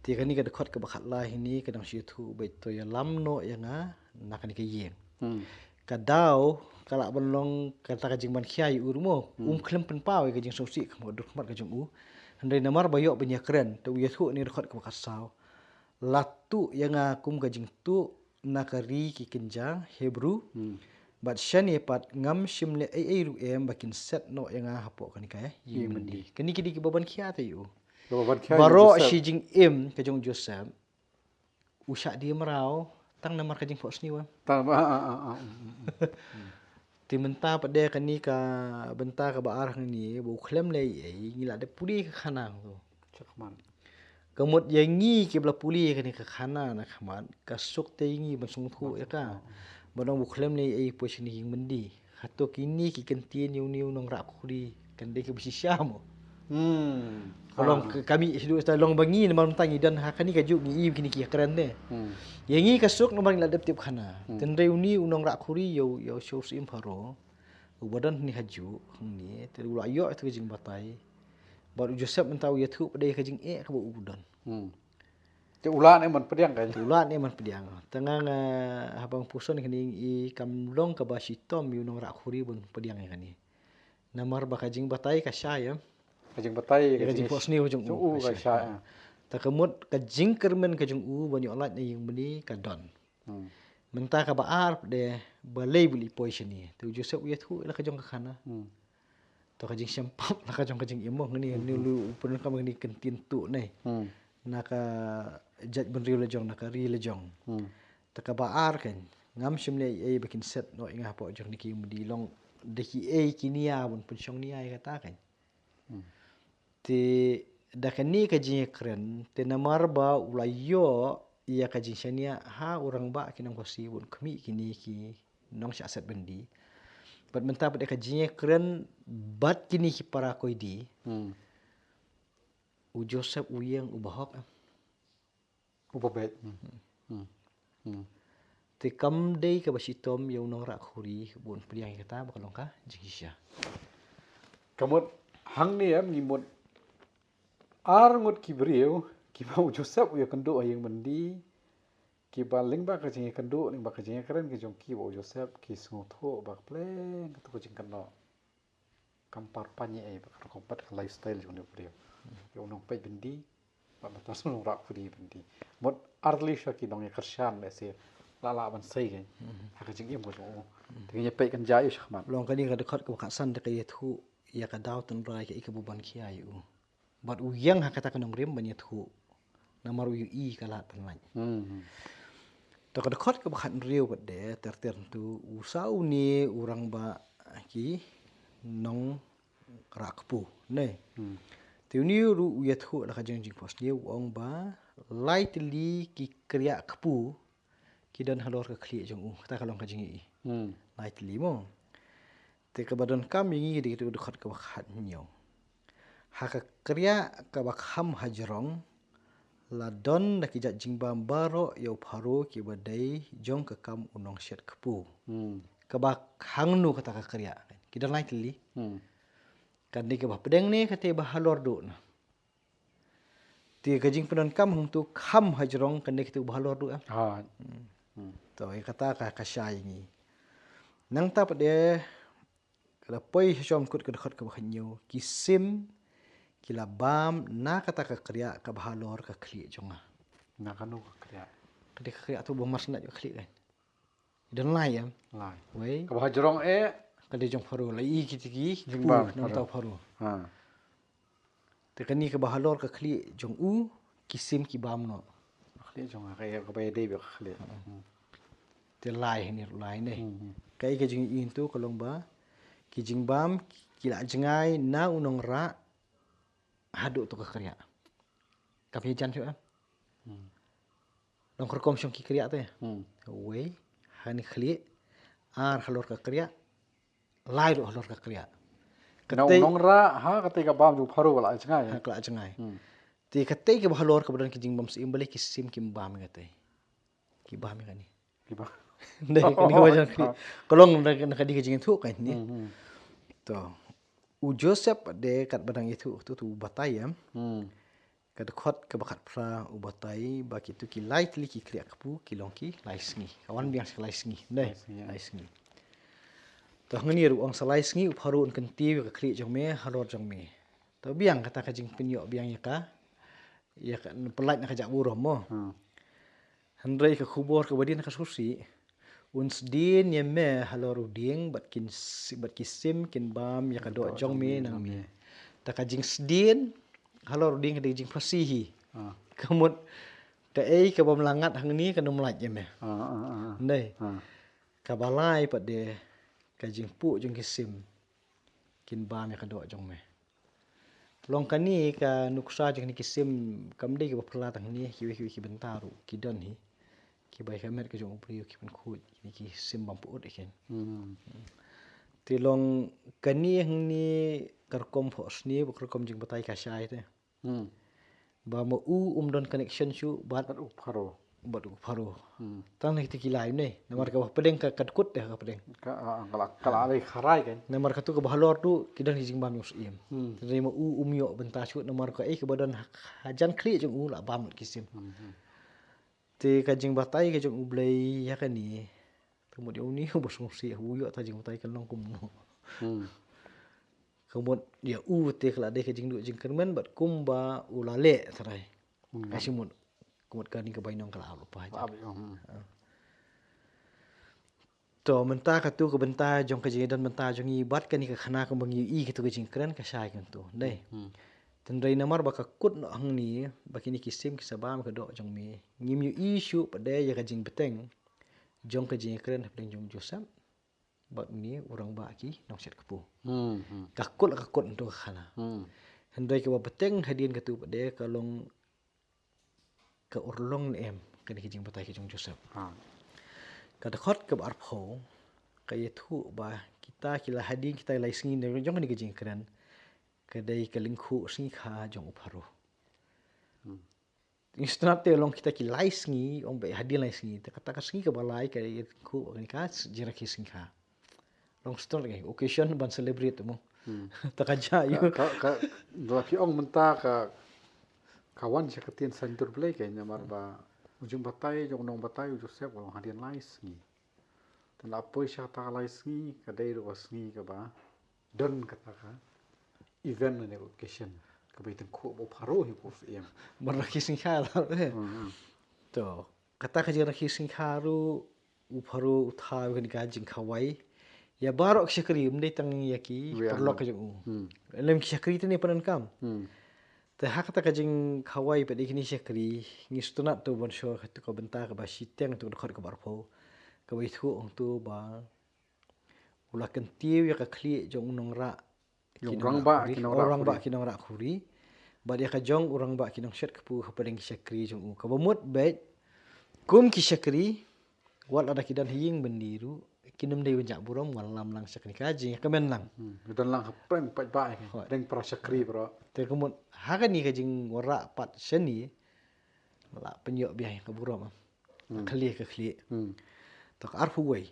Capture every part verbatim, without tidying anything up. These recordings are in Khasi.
Te kane ka dkhot kaba khatlai hini ka dang shu ïathuh beit, to ïalam noh ïa nga na kane ka ïing. Hmm. Ka daw ka lah ban long kata ka jingban khia ïa u ruh mo. Hmm. Um khlem pynpaw ïa ka jingsngewsih khmat dur khmat ka jong u. Hynrei namar ba ïoh ban ïakren, te u ïathuh ha kane ka dkhot kaba khatsaw. La tuh ïa nga kum ka jingtuh na ka ri ki kynja Hebru. Hmm. Bad shane pat ngam shym leh ei ei ruh em ba kin set noh ïa nga hapoh kane ka ïing myndi. Kine ki dei kiba ban khia te ïa u. Kiba ban khia ïa u Joseph. Baroh shi jingim ka jong u Joseph, u shah die mraw tang namar ka jingphohsniew. Tang ba, ah, ah, ah, ah, mm, mm, mm. Te mynta pat de kane ka bynta kaba ar hangne ba u khlem leh ei ei, ngi la dep pule ka khana tu. Shakhmat. Ka mut ïa ngi kiba la pule kane ka khana na khmat, ka suk te ïa ngi ban sngewthuh ïa ka. Ba dang u khlem leh ei ei poi shane ïing myndi. Hato kine ki kyntien ïa une u nongrah khuri kan dei kiba shisha mo. Hmm. Ka long, ah, ka, ka mih shaduh sa long ba ngi namar mynta ngi don ha kane kajuh ngi i kine ki ïakren te. Hmm. Ïa ngi ka suk namar ngi la dep tip khana. Hmm. Hynrei une u nongrah khuri ïa u, ïa u Syiem Pharaoh. Uba don hangne hajuh hangne, te u la ïoh ïa ka jingbatai. Bad u Joseph mynta u ïathuh pat de ka jingeh kaba u don. Hmm. Te u lah ne man pdiang ka. Te u lah ne man pdiang. Te nga, nga haba nga puson kane ngi i kam long kaba shitom ïa u nongrah khuri ban pdiang ïa kane. Namar ba ka jingbatai ka shai, eh. Ka jingbatai, ïa ka jingphohsniew jong u ka shai, eh. Te ka mut ka jingkyrmen ka jong u ban ïoh lait na ïing myndi ka don. Hmm. Mynta kaba ar pat de balei ba u leit poi shane. Te u Joseph u ïathuh ïa la ka jong ka khana. Hmm. To ka jingshem pap la ka jong ka jingim mo, kane, hmm, kane u pyndonkam kane ka kyntien tuh ne. Hmm. Na ka jaitbynriew la jong, na ka ri la jong. Hmm. Te kaba ar kan, ngam shym leh ei ei ba kin set noh ïa nga hapoh jong kane ka ïing myndi, long da kiei ki nia ban pynshong nia ïa kata kan. Hmm. Te da kane ka jingïakren, te namar ba u la ïoh ïa ka jingshaniah ha u rangbah ki nongphohsniew ban khmih kine ki nongshah set byndi. Bad mynta pat da ka jingïakren bad kine ki para koidi. Hmm. U Joseph u ïeng u bahok, eh. Uba beit. Hmm. Hmm. Hmm. Te kam dei kaba shitom ïa u nongrah khuri ban pdiang ïa kata ba ka long ka jingshisha. Ka mut hangne em ngi mut ar ngut ki briew kiba u Joseph u ïakynduh ha ïing byndi, kiba lyngba ka jingïakynduh, lyngba ka jingïakren ka jong ki bad u Joseph ki sngewthuh ba ka pleng kato ka jingkynnoh. Kam par pynïaid ei ei ba ka rukom pat ka lifestyle jong u briew. Ïa u nongpeit byndi bad mynta u nongrah khuri byndi. Mut ar tylli sha ki nongïakyrshan lehse la lah ban sei kein. Mhm. Ha ka jingim ka jong u. Mhm. Te ngin ïa peit kynja ïa u shakhmat. Long kane ka dkhot kaba khatsan te ka ïathuh ïa ka daw tynrai kaei kaba u ban khia ïa u. Bad u ïeng ha kata ka nongrim ban ïathuh. Namar u ïohi ka lad pynlait. Hmm. To ka dkhot kaba khathynriew pat de ter ter tu u sa une u rangbah ki nongrah kpu ne. Hmm. Te une ruh u ïathuh la ka jong jingphohsniew u ong ba lai tylli ki kriah kpu ki don halor ka khlieh jong u. Kata ka long ka jingïohi. Hmm. Lai tylli mo. Te kaba donkam ïa ngi dei kata ka dkhot kaba khathynñiew. Ha ka kriah kaba kham hajrong la don da ki jait jingbam baroh ïa u Pharaoh kiba dei jong ka kam u nongshet kpu. Hmm. Kaba hangno kata ka kriah? Ki don lai tylli. Hmm. Kan dei kaba pdeng ne kata ba halor duh na. Te ka jingpyndonkam hangtu kham hajrong kan dei katu ba halor duh em. Ha. Hmm. Hmm. To ïa kata ka, ka shai ïa ngi. Nangta pat de ka la poi ha shong kut ka dkhot kaba khathynñiew, ki sim ki la bam na kata ka kriah kaba halor ka khlieh jong nga. Na kano ka kriah? Ka dei ka kriah tu ba mar sngewsih ka khlieh kan. Don lai em. Lai. Wei. Kaba hajrong eh. Ka dei jong Pharaoh la i kiti ki jingbam nangta Pharaoh. Ha. Te kane kaba halor ka khlieh jong u ki sim ki bam noh. Khlieh jong nga ka ïa kaba ïadei bad ka khlieh. Hmm. Te lai hangne ruh lai ne. Hmm, hmm. Kaei ka jingïohi tu ka long ba ki jingbam ki la jngai na u nongrah haduh tu ka kriah. Kam ïajan shuh em. Hmm. Long ka rukom shong ki kriah te. Hmm. Wei, ha kane ka khlieh, ar halor ka kriah, lai ruh halor ka kriah. Na u nongrah, ha, katei ka bam jong u Pharaoh ka la jngai. Ha, ka la jngai. Hmm. Te katei kaba halor kaba don ki jingbam syiem balei ki sim kim bam ïa katei. Ki bam ïa kane. Ki bam. Dei, kane kaba jan khlieh. Ka long na, na ka dei ka jingïathuh kane. Hmm, hmm. To. U Joseph de katba dang ïathuh tu, tu u batai em. Hmm. Ka dkhot kaba khatphra u batai ba kitu ki lai tylli ki khlieh kpu ki long ki lai sngi. Ka wan biang sa ka lai sngi. Dei, lai sngi, ya. Lai sngi. To hangne ruh ong sa lai sngi u Pharo un kyntiew ïa ka khlieh jong me halor jong me. To biang kata ka jingpynïoh biang ïa ka, ïa ka, pynlait na ka jaitbynriew mo. Hmm. Hynrei ka khubor kaba dien ha ka sngewsih, un sdien ïa me halor u dieng bad kin si-, bad ki sim kin bam ïa ka doh jong me nang me. Te ka jingsdien halor u dieng ka dei ka jingpasi hi. Ah. Ka mut kaei kaba ym lah ngat hangne kan ym lait ïa me. Ah, ah, ah, ah. Dei. Ah. Kaba lai pat de ka jingpuh jong ki sim kin bam ïa ka doh jong me. Long kane ka nuksa jong kine ki sim kam dei kaba phylla tang hangne, kiwei kiwei ki bynta ruh ki don hi. Kiba ïa ka met ka jong u briew ki pynkhuid kine ki sim bam pyut ïa ki. Hmm. Te long kane hangne ka rukom phohsniew, ka rukom jingbatai ka shai te. Hmm. Ba ma u um don connection shuh bad, bad u Pharo. Bad u Pharo. Hmm. Tang na kita ki lai ne. Namar ka ba pdeng ka, ka dkut deh ka pdeng. Ka, ah, ka la, ka la lei kharai kan. Namar katu kaba halor tu ki don ki jingbam jong u syiem. Hmm. Te ma u um ïoh bynta shuh namar kaei kaba don ha, hajan khlieh jong u la bam ki sim. Hmm, hmm. Te ka jingbatai ka jong U Blei ïa kane. Te mut ïa une uba sngewsih u ïoh ta jingbatai kan long kumno. Hmm. Ka mut ïa u te ka la dei ka jingduh jingkyrmen bad kumba u la leh trai. Hmm. Ka shi mut, ka mut kane ka bainong ka la ap lypa. Ka la ap, hmm. Ha. To mynta katu ka bynta jong ka jingdon bynta jong ngi bad kane ka khana kumba ngi ïohi katu ka jingkren ka shai kumtu. Dei. Hmm. Hynrei namar ba ka kut noh hangne ba kine ki sim ki sa bam ka doh jong me. Ngim ïohi shuh pat de ïa ka jingbteng jong ka jingkren hapdeng jong u Joseph bad une u rangbah ki nongshet kpu. Hmm, hmm. Ka kut la ka kut hangtu ka khana. Hmm. Hynrei kaba bteng hadien katu pat de ka long ka urlong ne em kane ka jingbatai ka jong u Joseph. Ha. Ka dkhot kaba arphew ka ïathuh ba kita ki la hadien kita lai sngi ne jong kane ka jingkren ka dei ka lyngkhuh sngi kha jong u Pharo. Hmm. Ngi sngewtynnat te long kita ki lai sngi, ong ba hadien lai sngi, te kata ka sngi kaba lai ka lyngkhuh kane ka jingrakhe sngi kha. Long sngewtynnat ngi occasion ban celebrate mo. Hmm. Ta ka jia ïa u. Ka, ka, ka, la phi ong mynta ka, ka wan sha ka ktien saiñdur Blei ka namar ba u jingbatai jong u nongbatai u Joseph ka long hadien lai sngi. Te la poi sha kata ka lai sngi, ka dei ruh ka sngi kaba don kata ka event ne occasion kaba ïa tyngkhuh ba u Pharo hi u syiem. Ban rakhe sngi kha la, eh. Hmm, hmm. To, kata ka jingrakhe sngi kha ruh u Pharo u thaw ïa kane ka jingkhawai ïa baroh ki shakri, ym dei tang ïa ki paralok ka jong u. Hmm. Lem ki shakri te ne pyndonkam. Hmm. Te ha kata ka jingkhawai pat de kine ki shakri, ngi sngewtynnat to ban shu katu ka bynta kaba shiteng, tu ka dkhot kaba arphew kaba ïathuh hangtu ba u la kyntiew ïa ka khlieh jong u nongrah, jong u rangbah ki nongrah khuri. Bad ïa ka jong u rangbah ki nongshet kpu hapdeng ki shakri jong u. Kaba mut beit kum ki shakri wat lada ki don ha ïing byndi ruh kin ym dei ban jah burom, wallam lang sha kane ka jingïakmen lang. Hmm, don lang hapdeng paidbah, hooid, hapdeng para shakri baroh. Te ka mut ha kane ka jingwanrah pat shane la pynïoh biang ïa ka burom. Hmm. Khlieh ka khlieh. Hmm. To ka arphew wei.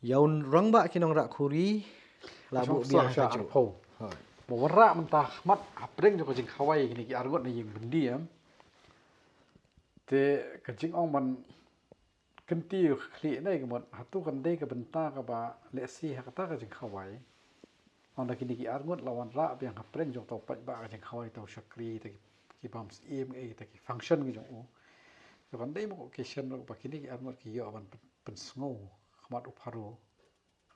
Ïa u rangbah ki nongrah khuri la buh biang ha ka juh. Hooid. Ba wanrah mynta khmat hapdeng jong ka jingkhawai kine ki arngut na ïing byndi em. Te ka jingong ban kyntiew ka khlieh ne ka mut hato kan dei ka bynta kaba lehse ha kata ka jingkhawai. Ynda kine ki arngut la wanrah biang hapdeng jong uta u paidbah ka jingkhawai, uta u shakri, uta ki, ki bam syiem, eh, uta ki function ki jong u. To kan dei mo ka occasion ruh ba kine ki arngut ki ïoh ban pyn-, pynsngew khmat u Pharo,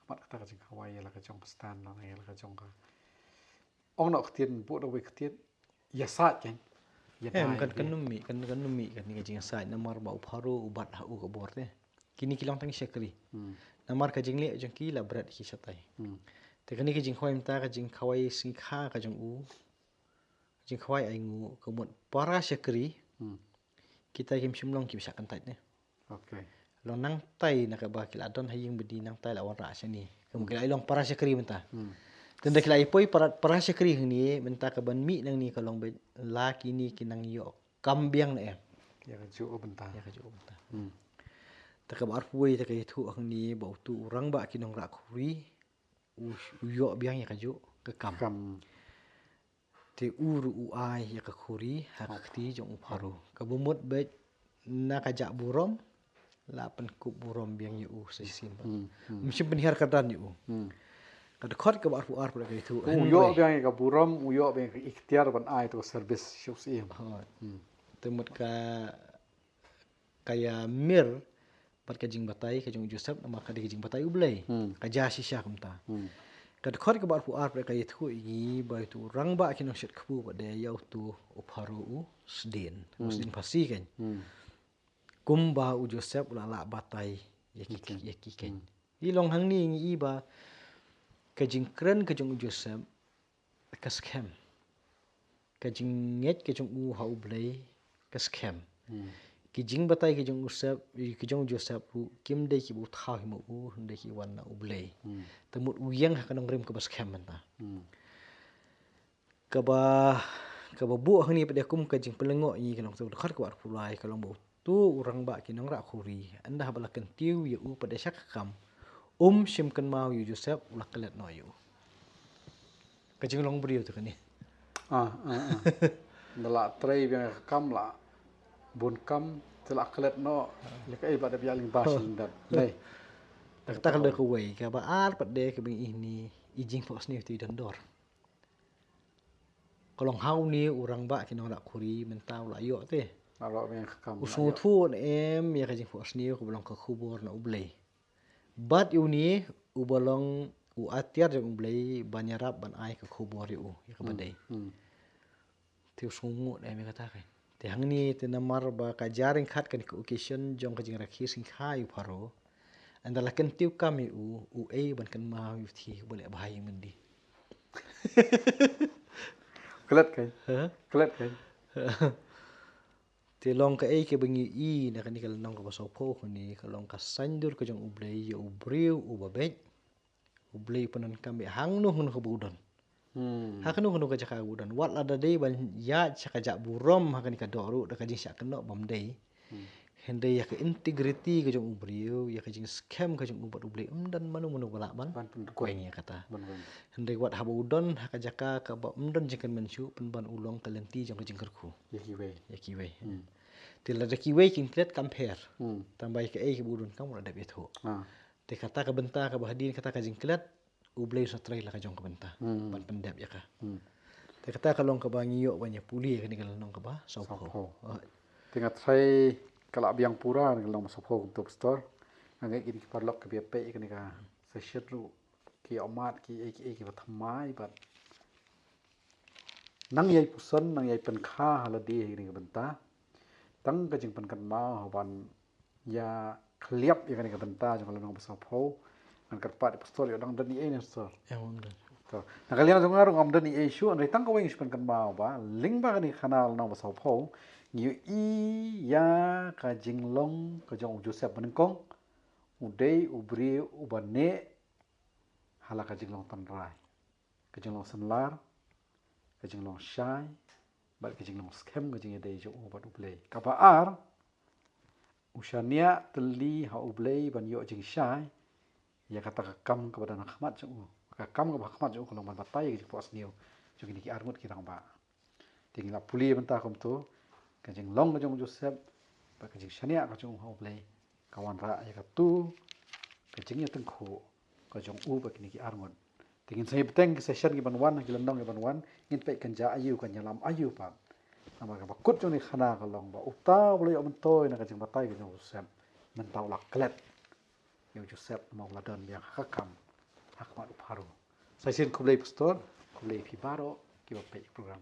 khmat kata ka jingkhawai ïa la ka jong ka stand, la ïa la ka jong ka. Ong noh ka ktien, buh da kawei ka ktien, ïasaid kan. Em, kan, kan ym mih, kan, kan ym mih kane ka jingïasaid namar ba u Pharo u bat ha u ka bor te. Kine ki long tang ki shakri. Hmm. Namar ka jingleh jong ki la bret ki shatai. Hmm. Te kane ka jingkhawai mynta ka jingkhawai sngi kha ka jong u. Jingkhawai ainguh ka mut para shakri. Hmm. Kita kim shym long kiba shah kyntait ne. Okay. Long nangtai na kaba ki la don ha ïing byndi nangtai la wanrah shane. Ka mut ki la long para shakri mynta. Hmm. Tang da ki la ïa poi para, para shakri hangne mynta kaban mih nangne ka long ba la kine ki nang ïoh kam biang ne em. Ïa ka juh bynta. Ïa ka juh bynta. Hmm. Te kaba arphew wei te ka ïathuh hangne ba utu u rangbah ki nongrah khuri u, u ïoh biang ïa ka juh ka kam. Kam. Te u ruh u ai ïa ka khuri ha ka kti jong u Pharaoh. Kaba mut beit na ka jah burom, la pynkup burom biang ïa u sa shisien pat. Hmm, hmm. Ym shym pynhiar kyrdan ïa u. Hmm. Ka dkhot kaba arphew ar pat ka ïathuh. U ïoh biang ïa ka burom, u ïoh biang ïa ka iktiar ban ai ïa ka service sha u syiem. Hooid. Hmm. Te mut ka, ka ïamir bad ka jingbatai ka jong u Joseph, namar ka dei ka jingbatai U Blei. Hmm. Ka jia shisha kumta. Hmm. Ka dkhot kaba arphew ar pat ka ïathuh ïa ngi ba uto u rangbah ki nongshit kpu pat de ïa uto u Pharaoh u sdien. U sdien phasi kan. Hmm. Kumba u Joseph u la lah batai ïa ki, ïa ki kan. Hmm. Ngi long hangne ngi i ba ka jingkren ka jong u Joseph ka skhem. Ka jingngeit ka jong u ha U Blei ka skhem. Hmm. Ki jingbatai ka jong u Joseph, ki jong u Joseph ruh kim dei kiba u thaw hi ma u, hynrei ki wan na U Blei. Hmm. Te mut u ïeng ha ka nongrim kaba skhem mynta. Hmm. Kaba, kaba buh hangne pat de kum ka jingpynlyngngoh ïa ngi ka long, te ka dkhot kaba arphew lai ka long ba uto u rangbah ki nongrah khuri, ynda haba la kyntiew ïa u pat de sha ka kam, um shym kynmaw ïa u Joseph, u la klet noh ïa u. Ka jinglong briew te kane. Ah, ah, ah. Ynda la trei biang ka kam, la bun kam, te la klet noh ïa kaei ba dep ïa lyngba shi lyndet. Nei. Te kata ka dei kawei, kaba ar pat de kaba ngi i hangne, i jingphohsniew te i don dor. Ka long ha une u rangbah ki nongrah khuri mynta u la ïoh te. La ïoh biang ka kam, u la ïoh. U sngewthuh ne em ïa ka jingphohsniew kaba long ka khubor na U Blei. Bad ïa une uba long u atiar jong U Blei ban ïarap ban ai ka khubor ïa u, ïa kaba dei. Hmm, hmm. Te u sngewthuh ne em ïa kata ka. Te hangne te namar ba ka jia ryngkat kane ka occasion jong ka jingrakhe shngaiñ ïa u Pharaoh. Ynda la kyntiew kam ïa u, u ei ban kynmaw ïa u thied uba leh bha ïa u myndi. Klet kan? Ha? Klet kan? Te long kaei kaba ngi i na kane ka lynnong kaba sawphew kane, ka long ka saiñdur ka jong U Blei ïa u briew uba beit. U Blei u pyndonkam ïa hangno hangno kaba u don. Hmm. Ha kano kano ka jaka kaba u don. Wat lada dei ban ïaid sha ka jah burom ha kane ka doh ruh da ka jingshah kynnoh bym dei. Hmm. Hynrei ïa ka integrity ka jong u briew, ïa ka jingskhem ka jong u bad U Blei, ym don mano mano ba lah ban, ban pynkoit ïa kata. Ban, ban. Hynrei wat haba u don ha ka jaka kaba ym don jingkynmaw shuh, pynban u long ka lynti jong ka jingkyrkhu. Ïa kiwei. Ïa kiwei. Hmm. Te lada kiwei kin klet kam pher. Hmm. Tangba ïa kaei kaba u donkam u la dep ïathuh. Ah. Te kata ka bynta kaba hadien kata ka jingklet, U Blei u sa trei la ka jong ka bynta. Hmm. Ban pyndep ïa ka. Hmm. Te kata ka long kaba ngi ïoh ban ïa pule ïa kane ka lynnong kaba sawphew. Sawphew. Ah. Te nga tharai ka la biang pura kane ka lynnong ba sawphew kumto pastor. Nga ngeit kine ki paralok kiba ïa peit ïa kane ka session ruh ki ïoh mad kiei kiei kiba thymmai bad nang ïai puson, nang ïai pynkha ha lade ha kane ka bynta. Tang ka jingpynkynmaw ha ban ïa khlieh ïa kane ka bynta jong ka lynnong ba sawphew. Ngan kyrpad ïa pastor ïoh dang don ei ne pastor. Em, ym don. To. Na ka liang jong nga ruh ngam don ei shuh, hynrei tang kawei ngi shu pynkynmaw ba lyngba kane ka khana lynnong ba sawphew, ngi ïohi ïa ka jinglong ka jong u Joseph ba nyngkong. U dei u briew uba neh ha la ka jinglong tynrai. Ka jinglong synlar, ka jinglong shai, bad ka jinglong skhem ka jingïadei jong u bad U Blei. Kaba ar, u shaniah tylli ha U Blei ban ïoh jingshai ïa kata ka kam kaba don ha khmat jong u. Ka kam kaba ha khmat jong u ka long ban batai ïa ka jingphohsniew jong kine ki arngut ki rangbah. Te ngi la pule mynta kumto, ka jinglong ka jong u Joseph, bad ka jingshaniah ka jong u ha U Blei, ka wanrah ïa kato ka jingïatyngkhuh ka jong u bad kine ki arngut. Te ngin sa ïa bteng ki session kiban wan, ki lynnong kiban wan, ngin peit kan jia aïu, kan ïalam aïu pat. Namar kaba kut jong kane ka khana ka long ba uta uba la ïoh myntoi na ka jingbatai ka jong u Joseph, mynta u la klet ïa u Joseph namar u la don biang ha ka kam ha khmat u Pharaoh. Sa shisien khublei pastor, khublei phi baroh kiba peit ïa ka program.